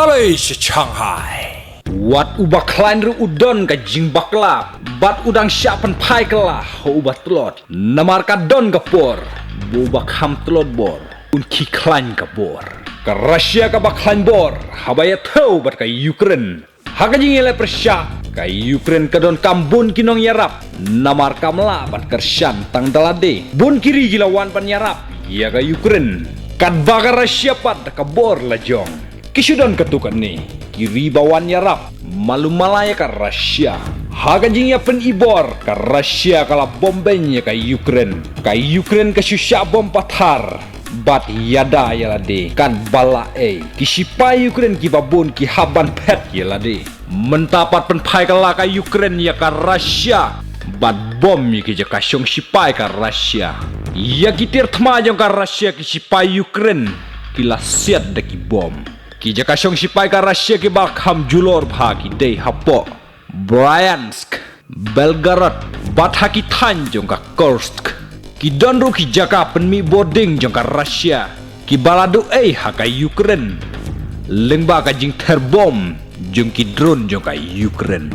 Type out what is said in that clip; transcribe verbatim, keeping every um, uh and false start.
Lei sha Shanghai. Wat uba khlaiñ ruh u don ka jingbakla, bad u dang shah pynphai kylla ha uba tlot. Namar ka don ka por ba uba kham tlot bor un khie khlaiñ ka bor. Ka Russia kaba khlaiñ bor haba ïathew bad ka Ukraine. Ha ka jingïaleh pyrshah, ka Ukraine ka donkam bun ki nongïarap, namar kam lah ban kyrshan tang da lade. Bun ki ri ki la wan ban ïarap ïa ka Ukraine. Katba ka Russia pat da ka bor la jong, ki shu don katto katne ki ri ba wan ïarap malu mala ïa ka Russia. Ha ka jingïapyni bor, ka Russia ka la bom beiñ ïa ka Ukraine. Ka Ukraine ka shu shah bom pathar bad ïada ïa lade, kan ba lah ei. Ki shipai Ukraine kiba bun ki hap ban phet ïa lade. Mynta pat pynphai kylla ka Ukraine ïa ka Russia, bad bom ïa ki jaka shong shipai ka Russia. Ïa ki tiar thma jong ka Russia ki shipai Ukraine ki la siat da ki bom. Ki jaka shong shipai ka Russia kiba kham julor bha ki dei hapoh Bryansk, Belgorod, bad ha ki thaiñ jong ka Kursk. Ki don ruh ki jaka pynmih bording jong ka Russia kiba la duh ei ha ka Ukraine, lyngba ka jingther bom jong ki drone jong ka Ukraine.